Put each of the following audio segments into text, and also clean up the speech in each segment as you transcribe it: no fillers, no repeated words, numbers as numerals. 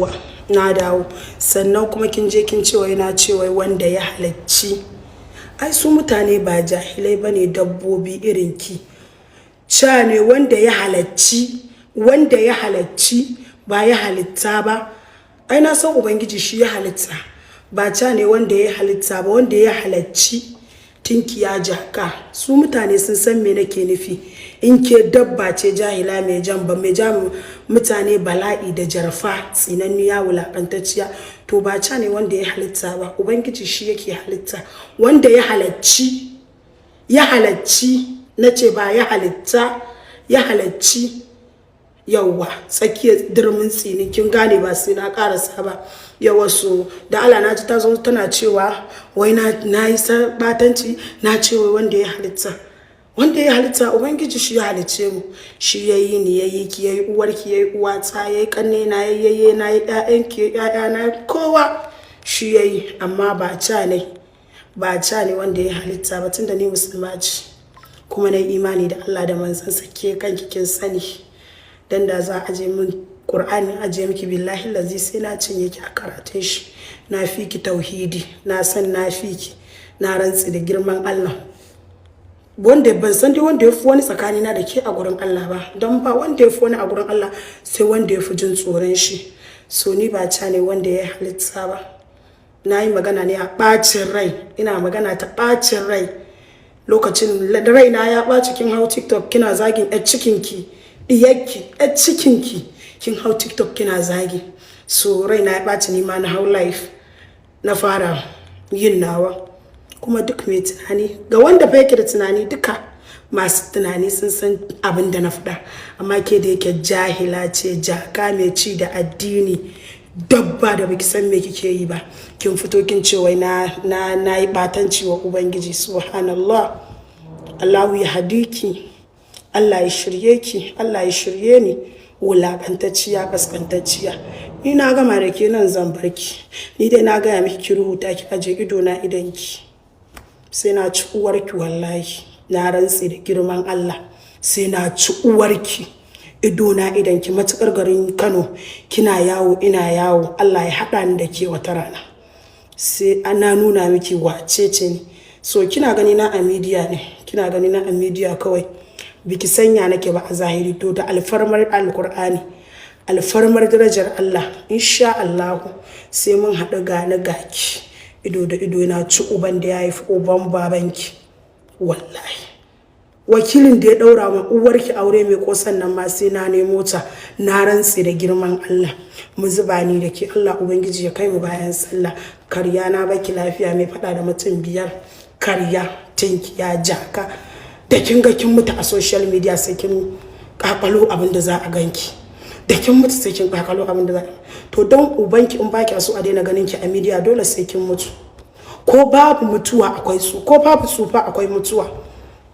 Yauwa, na dawo. Sannan kuma kin je kin ce wai na ce wai wanda ya halacci. Ai su mutane ba jahilai bane, dabbobi irin ki. Ca ne wanda ya halacci, wanda ya halacci, ba ya halitta ba. Ai na san Ubangiji shi ya halitta. Ba ca ne wanda ya halitta ba, wanda ya halacci, tinkiya, jaka. Su mutane sun san me nake nufi. In ke dabba ce, jahila, mai jan ba mai ja mutane bala'i da jarfa, tsinanniya, wulakantacciya. To, ba ca ne wanda ya halitta ba, Ubangiji shi yake halitta. Wanda ya halacci, ya halacci na ce, ba ya halitta, ya halacci. Yauwa, tsakiyar dirmin tsini, kin gane, ba sai na karasa ba. Yawa, so da Allah na ji ta zo tana cewa wai na yi batanci, na ce wai wanda ya halitta. Wanda ya halitta, Ubangiji shi ya halicce mu, shi ya yi ni, ya yi ki, ya yi uwarki, ya yi uwata, ya yi kanne na, ya yi na, ya yi ƴaƴanki, ya yi ƴaƴana, kowa shi ya yi. Amma ba ca ne wanda ya halitta ba, tunda ni musulma ce kuma na yi imani da Allah da manzansa. Ke kanki kin sani, dan da za a aje min Qur'ani, aje miki, billahi lazi sai na cinye ki a karatun shi. Na fi ki tauhidi, na san na fi ki. Na rantsi da girman Allah, wanda ban san dai wanda ya fi wani tsakanina da ke a gurin Allah ba, don ba wanda ya fi wani a gurin Allah sai wanda ya fi jin tsoron shi. So ni ba ca ne wanda ya halitta ba. Na yi magana ne a ɓacin rai, ina magana ta ɓacin rai. Lokacin raina ya ɓaci, kin hau TikTok kina zagin yar cikinki, ɗiyarki, yar cikinki, kin hau TikTok kina zagi. So raina ya ɓaci, ni ma na hau live na fara yin nawa. Kuma duk mai tunani, ga wanda fa yake da tunani, duka masu tunani sun san abin da na faɗa. Amma ke da yake jahila ce, jaka mai ci da addini, dabba da baki san me kike yi ba, kin fito kin ce wai na yi batanci wa Ubangiji. Subhanallah. Allahu ya hadiki, Allah ya shirye ki, Allah ya shirye ni. Wulakantacciya, kaskantacciya. Ni na gama da ke, nan zan barki. Ni dai na gaya miki, ki rubuta ki aje, ido na idanki, sai na ci uwarki wallahi. Na rantse da girman Allah sai na ci uwarki, ido na idanki. Matukar garin Kano kina yawo, ina yawo, Allah ya haɗa ni da ke wata rana, sai ana nuna miki wace ce ni. So kina gani na a media ne, kina gani na a media kawai, biki sanya nake ba a zahiri. To, da alfarmar Alkur'ani, alfarmar darajar Allah, insha Allahu sai mun haɗu gani gaki, ido da ido, yana ci uban da ya haifi uban babanki wallahi. Wakilin da ya ɗaura ma uwarki aure mai kosan nan ma sai na nemo ta. Na rantse da girman Allah mu zuba ni da ke. Allah Ubangiji ya kai mu bayan sallah. Karya, na baki lafiya. Mai faɗa da mutum biyar, karya, tinkiya, jaka. Da kin ga kin mutu a social media, sai kin kakalo abin da za a ganki. Da kin mutu, sai kin kakalo abin da za a. To, don ubanki, in baki so a daina ganin ki a media, dole sai kin mutu. Ko babu mutuwa akwai su, ko babu tsufa akwai mutuwa.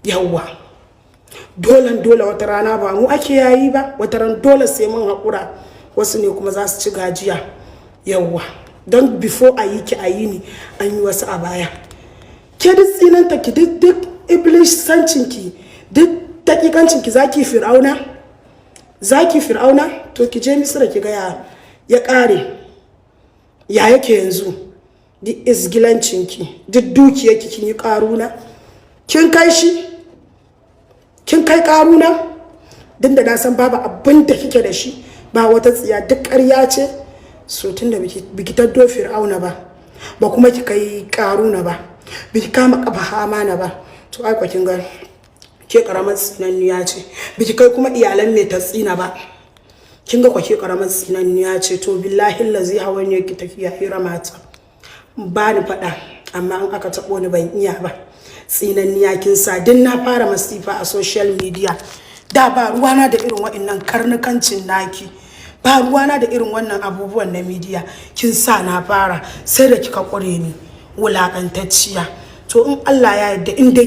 Yawwa, dole dole wata rana, ba mu ake yayi ba, wata ran dole sai mun haƙura, wasu ne kuma za su ci gajiya. Yawwa, don before a yi ki a yi ni, an yi wasu a baya. Ke duk tsinanta ki, duk iblis sancinki, duk dakikancinki, zaki Fir'auna, zaki Fir'auna. To, ki je Misira ki ga ya kare, ya yake yanzu. Duk isgilancinki, duk dukiyarki, kin yi karuna? Kin kai shi? Kin kai karuna? Duk da na san babu abin da kike da shi, ba wata tsiya, duk ƙarya ce. So tun da biki taddo Fir'auna ba, ba kuma ki kai karuna ba, biki kama kafa Hamana ba, to ai kin ga ke karamar tsinanniya ce. Biki kai kuma iyalan mai ta tsina ba, kin ga kwake karamar tsinanniya ce. To, billahi lazi hawan ne ki tafiya hira mata ba ni faɗa, amma in aka taɓo ni ban iya ba. Tsinanniya, kin sa din na fara masifa a social media. Da ba ruwana da irin waɗannan karnukancin naki, ba ruwana da irin wannan abubuwan na media. Kin sa na fara, sai da kika ƙure ni, wulaƙantacciya. To, in Allah ya yarda in dai